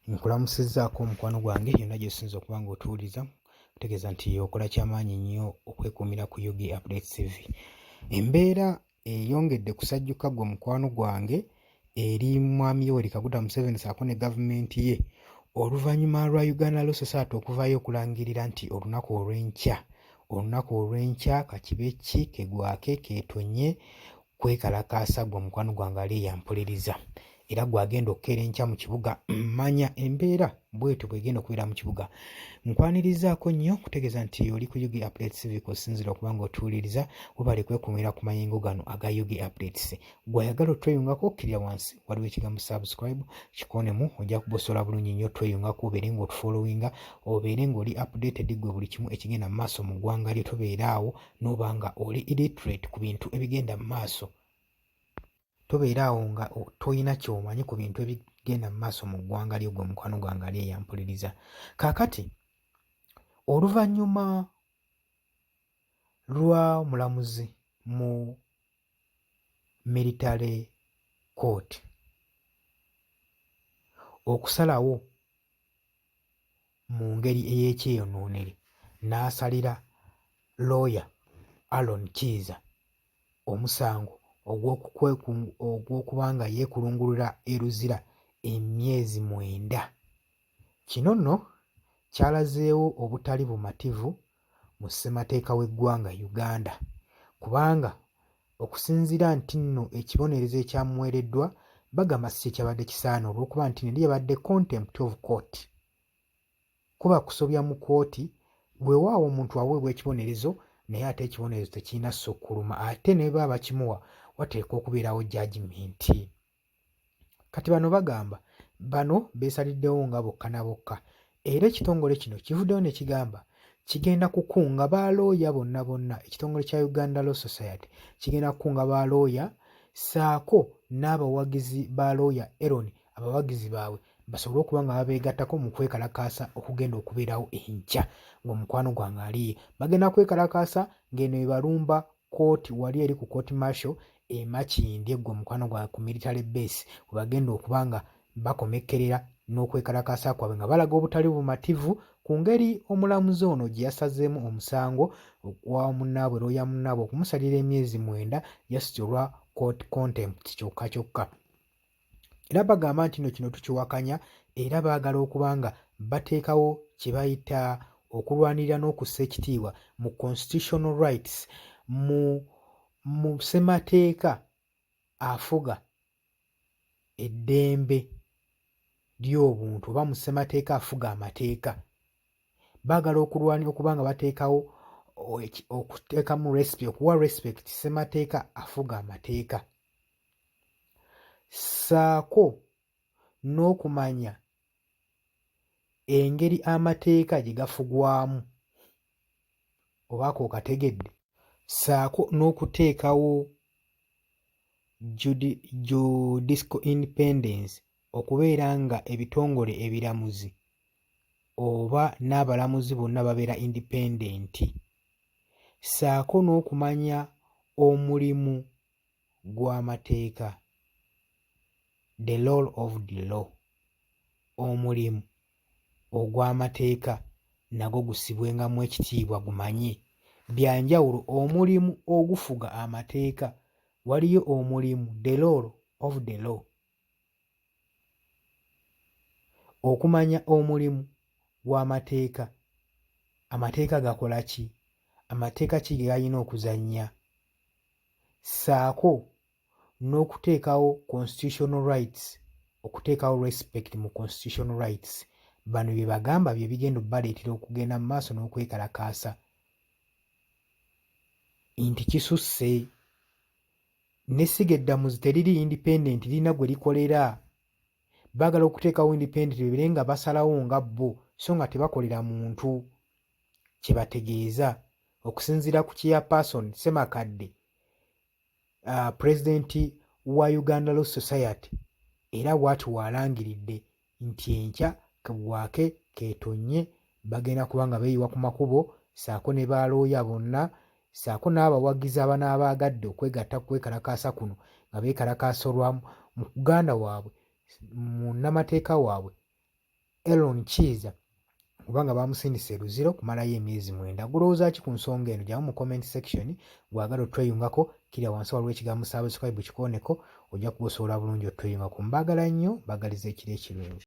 Nkulamusizzaako mukwano gwange yonna gy'osinze okuba ng'otuwuliriza, nkutegeeza nti okola kyamaanyi nnyo okwekuumira ku Ug Updates TV. Embeera eyongedde kusajjuka ggwe mukwano gwange eri Mwami Yoweri Kaguta Museveni ssaako ne gavumenti ye oluvannyuma lwa Uganda Law Society okuvaayo okulangirira nti olunaku olw'enkya olunaku olw'enkya kakibe ki kegwake keetonye kwekalakaasa gwe mukwano gwange ali eyampuliriza era gwe agenda okukeera enkya mu kibuga manya embeera bwetyo bwegenda okubeera mu kibuga. Nkwanirizaako nnyo kutegeeza nti oli ku Ug Updates TV kw'osinziira okuba nga otuwuliriza. Webale kwekuumira ku mayengo gano aga Ug Updates. Gwe ayagala otweyungako okkirira wansi waliwo ekigambo subscribe kikoonemu ojja kubosola bulungi nnyo otweyungako obeere ng'otufollowinga obeere ng'oli updated gwe buli kimu ekigenda mu maaso mu ggwanga lyo tobeera awo n'oba nga oli illiterate ku bintu ebigenda mu maaso. Tobeera awo nga tolina ky'omanyi ku bintu ebigenda mu maaso mu ggwanga lyo gwe mukwano gwange ali eyampuliriza. Kaakati oluvannyuma lwa mulamuzi mu military court okusalawo mu ngeri ey'ekyeyonoonere n'asalira looya Alon Kiiza omusango ogw'okuba nga yeekulungulula e Luzira emyezi mwenda. Kino nno kyalazeewo obutali bumativu mu ssemateeka w'eggwanga Uganda kubanga okusinziira ntinno ekibonerezo ekyamuweereddwa bagamba si kyekyabadde kisaana olw'okuba nti eri yabadde contempt of court. Kuba kusobya mu kkooti, weewaawo omuntu aweebwa ekibonerezo naye ate ekibonerezo tekirina sukkuluma ate ne bwe baba bakimuwa wateekwa okubeerawo judgement. Kati bano bagamba bano beesaliddewo nga bokka na bokka era ekitongole kino kivuddeyo ne kigamba kigenda kukunga ba looya bonna bonna ekitongole kya Uganda Law Society kigenda kukunga ba looya ssaako n'abawagizi ba looya Eron abawagizi baabwe basobole okuba nga babeegattako mu kwekalakaasa okugenda okubeerawo enkya ng'omukwano gwange aliye bagenda kwekalakaasa ng'eno ebalumba kkooti wali eri ku court martial e Makindye ggwe mukwano gwange ku military base webagenda okuba nga bakomekkerera n'okwekalakaasa kwabwe nga balaga obutali bumativu ku ngeri omulamuzi ono gye yasazeemu omusango ogwa munnaabwe looya munnaabwe okumusalira emyezi mwenda just olwa court contempt kyokka kyokka. Era bagamba nti no kino tukiwakanya era baagala okuba nga bateekawo kye bayita okulwanirira n'okussa ekitiibwa mu constitutional rights mu mu ssemateeka afuga eddembe ly'obuntu oba mu ssemateeka afuga amateeka. Baagala okulwani okuba nga bateekawo okuteekamu respect okuwa respect ssemateeka afuga amateeka. Ssaako n'okumanya engeri amateeka gye gafugwamu oba ako okategedde? Ssaako n'okuteekawo judicial independence okubeera nga ebitongole ebiramuzi oba n'abalamuzi bonna babeera independent ssaako n'okumanya omulimu gw'amateeka, the role of the law, omulimu ogw'amateeka nagwo gussibwengamu ekitiibwa gumanye bya njawulo omulimu ogufuga amateeka waliyo omulimu the role of the law. Okumanya omulimu gw'amateeka, amateeka gakola ki, amateeka ki ge galina okuzannya ssaako n'okuteekawo constitutional rights, okuteekawo respect mu constitutional rights. Bano bye bagamba bye bigenda obbaleetera okugenda mu maaso n'okwekalakaasa nti kisusse. N'essiga eddamuzi teriri independent lirina gwe likolera. Baagala okuteekawo independent bebeere nga basalawo nga bo so nga tebakolera muntu kye bategeeza. Okusinziira ku Chairperson Ssemakadde, Pulezidenti wa Uganda Law Society era bw'atyo bw'alangiridde nti enkya kebwake keetonnye bagenda kuba nga beeyiwa ku makubo ssaako ne ba looya bonna ssaako n'abawagizi abanabaagadde okwegatta ku kwekalakaasa kuno nga beekalakaasa olwa muganda waabwe munnamateeka waabwe Eron Kiiza kubanga bamusindise e Luzira okumalayo emyezi 9. Gulowooza ki ku nsonga eno? Jangu mu comment section, gwagala otweyungako kira wansi waliwo ekigambo subscribe kikooneko, ojja kuba osobola bulungi otweyungako. Mbaagala nnyo, mbagaliza ekiro ekirungi.